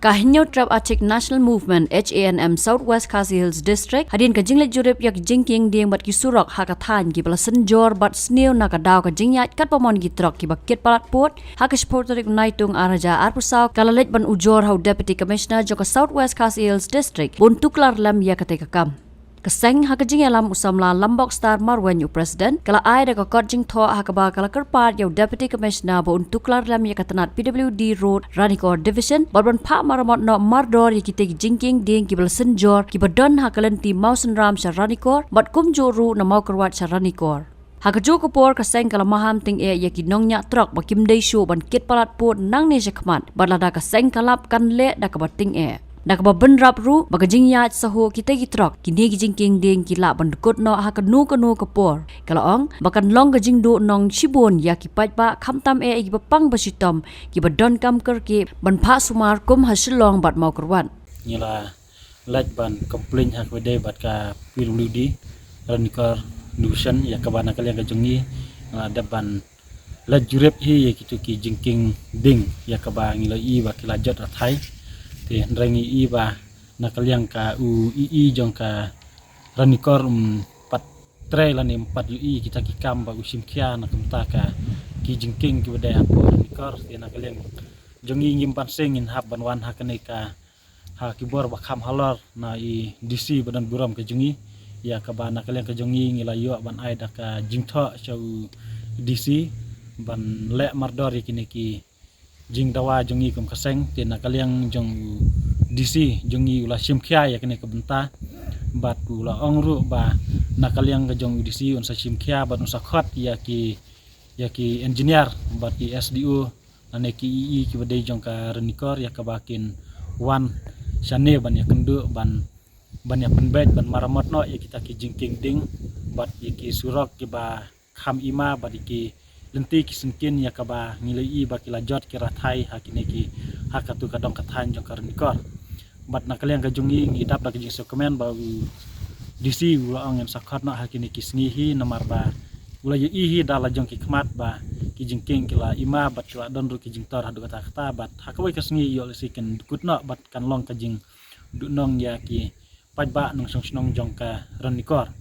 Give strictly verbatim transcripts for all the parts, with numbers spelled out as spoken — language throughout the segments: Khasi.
Ka Hynñiewtrep Achik National Movement, H A N M, South West Khasi Hills District, hadien ka jingleit jurip ïa ki jingkieng dieng bad ki surok ha ka thaiñ, kiba la synjor bad sniew na ka daw ka jingïaid katba mon ki trok kiba kit palat pud, ha ka shiphew tarik Naitung ar hajar arphew saw, ka la leit ban ujor ha u Deputy Commissioner jong ka South West Khasi Hills District ban tuklar lem ïa katei ka kam. Ka seng, ha ka jingïalam u samla Lambok Star Marwein, u President, ka la ai da ka kot jingthoh ha kaba ka la kyrpad ïa u Deputy Commissioner ba un tuklar lem ïa ka tnat P W D Road, Ranikor Division, bad ban phah maramot noh mardor ïa kitei ki jingkieng dieng kiba la synjor, kiba don ha ka lynti Mawsynram sha Ranikor, bad kumjuh ruh na Mawkyrwat sha Ranikor. Ha kajuh ka por ka seng ka la maham tyngeh ïa ki nongñiah trok ba kim dei shuh ban kit palat pud nangne shakhmat, bad lada ka seng ka lap kan leh da kaba tyngeh. Da kaba bynrap ruh ba ka jingïaid sah kitei ki trok, kine ki jingkieng dieng ki lah ban dkut noh ha kano kano ka por. Ka la ong ba kan long ka jingduhnong shibun ïa ki paidbah, khamtam eh ïa kiba pang ba shitom, kiba donkam kyrkieh ban phah sumar kum ha Shillong bad Mawkyrwat. Ngi la leit ban complain ha kaba ïadei bad ka P W D Ranikor Division, ïa kaba na ka liang ka jong ngi, ah, dep ban leit jurip hi ïa kito ki jingkieng dieng, ïa kaba ngi la ïohi ba ki la jot rathai. Te hynrei ngi ïohi ba na ka liang ka u E E jong ka Ranikor, um pat trei lane um pat ïohi kita ki kam ba u shim khia na ka bynta ka ki jingkieng kiba dei hapoh Ranikor. Te na ka liang jong ngi ngim banse ngin hap ban wan ha kane ka, ha ki bor ba kham halor na i D C ba don burom ka jong ngi, ïa kaba na ka liang ka jong ngi ngi la ïoh ban ai da ka jingthoh sha u D C ban leh mardor ïa kine ki jingdawa jong ngi kum ka seng. Te na ka liang jong u D C jong ngi u la shim khia ïa kane ka bynta, bad u la ong ruh ba na ka liang ka jong u D C un sa shim khia bad un sa khot ïa ki, ïa ki engineer bad ki S D O lane ki E E kiba dei jong ka Ranikor, ïa kaba kin wan shane ban ïakynduh, ban, ban ïapynbeit, ban maramot noh ïa kita ki jingkieng dieng bad ïa ki surok kiba kham i ma bad ïa ki lynti ki syngkien, ïa kaba ngi la ïohi ba ki la jot ki rathai ha kine ki, ha katu ka dong ka thaiñ jong ka Ranikor. Bad na ka liang ka jong ngi ngi dap da ka jingsngewkmen ba u D C u la ong yn sa khot noh ha kine ki sngi hi, namar ba u la ïohi hi da la jong ki khmat ba ki jingkieng ki la i ma bad ki la don ruh ki jingtor haduh katta katta, bad ha kawei ka sngi ïoh lehse kin dkut noh bad kan long ka jingduhnong ïa ki paidbah nongshong shnong jong ka Ranikor.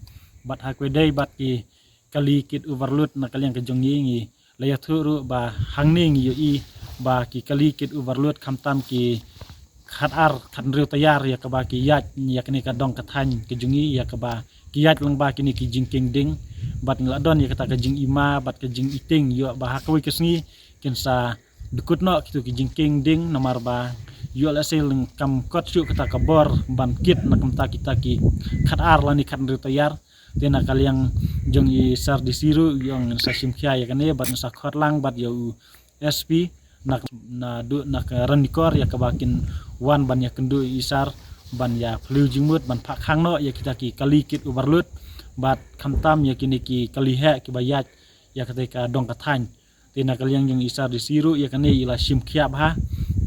Bad ha kaba ïadei bad ki kali kit overload na ka liang ka jong ngi, ngi la ïathuh ruh ba hangne ngi ïohi ba ki kali kit overload khamtam ki khat ar khat hynriew taïar ïa kaba ki ïaid ïa kane ka dong ka thaiñ ka jong ngi, ïa kaba ki ïaid lyngba kine ki jingkieng dieng. Bad ngi la don ïa kata ka jing i ma bad ka jing i tieng ïoh ba ha kawei ka sngi kin sa dkut noh kito ki jingkieng dieng, namar ba ïoh lehse leng kam kot shuh kata ka bor ban kit na ka bynta kita ki khat ar lane khat hynriew taïar. Te na ka liang jong i Sir D C ruh u ong yn sa shim khia ïa kane bad yn sa khot lang bad ïa u S P na, naduh na ka Ranikor, ïa kaba kin wan ban ïakynduh i Sir ban ïa phylliew jingmut ban phah khang noh ïa kita ki kali kit overload bad khamtam ïa kine ki kali heh kiba ïaid ïa katei ka dong ka thaiñ. Te na ka liang jong i Sir D C ruh ïa kane i la shim khia bha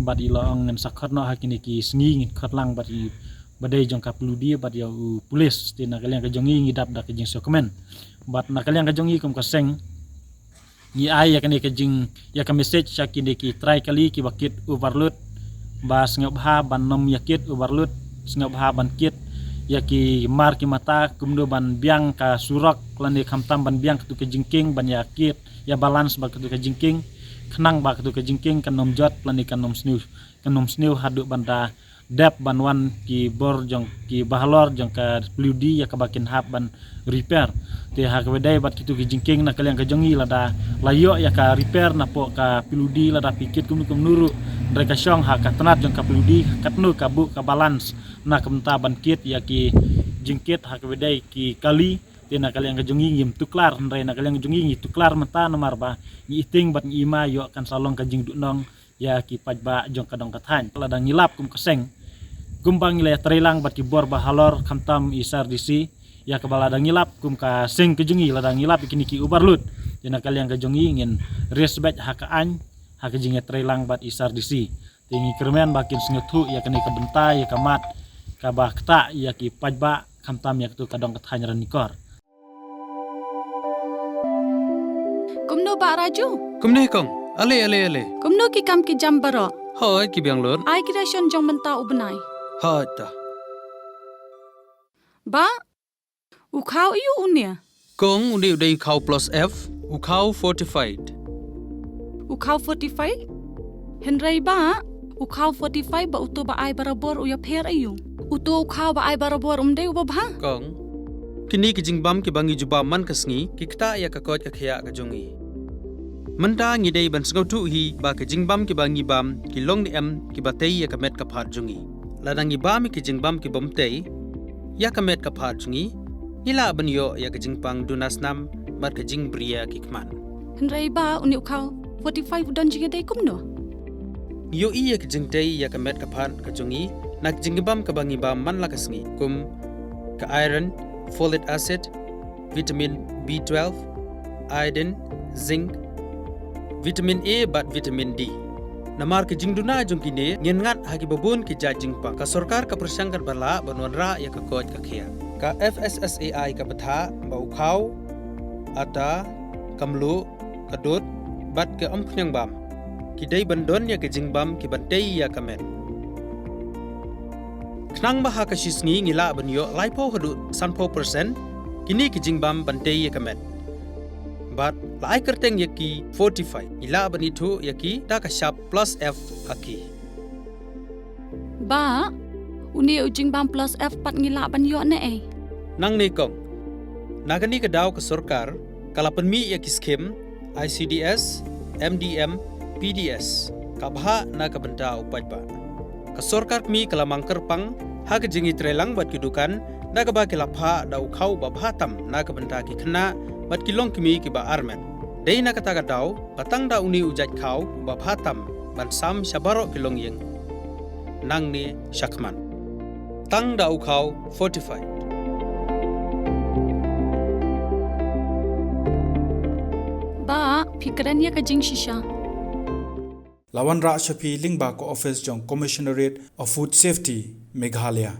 bad i la ong yn sa khot noh ha kine ki sngi, ngin khot lang bad i ba dei jong ka P W D bad ïa u police. Te na ka liang ka jong ngi ngi dap da ka jingsngewkmen. Bad na ka liang ka jong ngi kum ka seng ngi ai ïa kane ka jing, ïa ka message sha kine ki trai kali kiba kit overload ba sngewbha ban nym ïa kit overload, sngewbha ban kit ïa ki mar ki mata, kumno ban biang ka surok lane khamtam ban biang katu ka jingkieng ban ïa kit ïa balance bad katu ka jingkieng, khnang ba katu ka jingkieng kan nym jot lane kan nym sniew, kan nym sniew haduh ban da dep ban wan ki bor jong ki bahalor jong ka P W D ïa kaba kin hap ban repair. Te ha kaba ïadei bad kitu ki jingkieng na ka liang ka jong ngi, lada la ïoh ïa ka repair na poh ka P W D, lada phi kit kumno kumno ruh, hynrei ka shong ha ka tnat jong ka P W D katno ka buh ka balance na ka bynta ban kit ïa ki jingkit ha kaba ïadei ki kali. Te na ka liang ka jong ngi ngim tuklar, hynrei na ka liang ka jong ngi ngi tuklar mynta namar ba ngi iting bad ngi ima ïoh kan sa long ka jingduhnong ïa ki paidbah jong ka dong ka thaiñ. Lada ngi lap kum ka seng, kumba ngi la ïatreilang bad ki bor bahalor khamtam i Sir D C, ïa kaba lada ngi lap kum ka seng ka jong ngi, lada ngi lap ïa kine ki overload, te na ka liang ka jong ngi ngin respect ha ka aiñ, ha ka jingïatreilang bad i Sir D C. Te ngi kyrmen ba kin sngewthuh ïa kane ka bynta, ïa ka mat kaba ktah ïa ki paidbah khamtam ïa katu ka dong ka thaiñ Ranikor. Kumno Bah Raju? Kumne kong, ale ale ale. Kumno ki kam ki jam baroh? Hooid, ki biang lut. Ai ki ration jong mynta u bnai. Hooid ta. Bah, u khaw aiu une? Kong, une u dei u khaw plus F, u khaw fortified. U khaw fortified? Hynrei bah, u khaw fortified bad uto ba ai barabor u ïapher aiu? Uto u khaw ba ai barabor um dei uba bha? Kong, kine ki jingbam kiba ngi ju bam man ka sngi ki ktah ïa ka koit ka khiah ka jong ngi. Mynta ngi dei ban sngewthuh hi ba ki jingbam kiba ngi bam ki long ne em kiba tei ïa ka met ka phad jong ngi. Lada ngi bam ïa ki jingbam ki bym tei ïa ka met ka phad jong ngi, ngi lah ban ïoh ïa ka jingpang duna snam bad ka jingbriew ki khmat. Hynrei bah, une u khaw fortified u don jingïadei kumno? Ngi ïohi ïa ka jingtei ïa ka met ka phad ka jong ngi na ka jingbam kaba ngi bam man la ka sngi, kum ka iron, folic acid, vitamin B twelve, iodine, zinc, vitamin A bad vitamin D. Namar ki jingduna jong kine ngin ngat ha kiba bun ki jait jingpang. Ka sorkar ka pyrshang katba lah ban wanrah ïa ka koit ka khiah. Ka F S S A I ka bthah ba u khaw, ata, ka mluh, ka dud bad ka umphniang bam ki dei ban don ïa ki jingbam kiban tei ïa ka met. Khnang ba ha ka shi sngi ngi lah ban ïoh laiphew haduh sanphew percent kine ki jingbam ban tei ïa ka met. Bad la ai kyrteng ïa ki fortified, ngi lah ban ithuh ïa ki da ka shap plus F ha ki. Bah, une u jingbam plus F pat ngi lah ban ïoh ne ei? Nangne kong, na kane ka daw ka sorkar ka la pynmih ïa ki skhim I C D S, M D M, P D S, ka bhah na ka bynta u paidbah. Ka sorkar kmie ka la mang kyrpang ha ka jingïatreilang bad ki dukan da kaba ki la phah da u khaw ba bha tam na ka bynta ki khynnah bad ki longkmie kiba armet. Dei na kata ka daw ba tang da une u jait khaw ba bha tam ban sam sha baroh ki longïing nangne shakhmat. Tang da u khaw fortified. Bah, phi kren ïa ka jingshisha. La wanrah sha phi lyngba ka office jong Commissionerate of Food Safety, Meghalaya.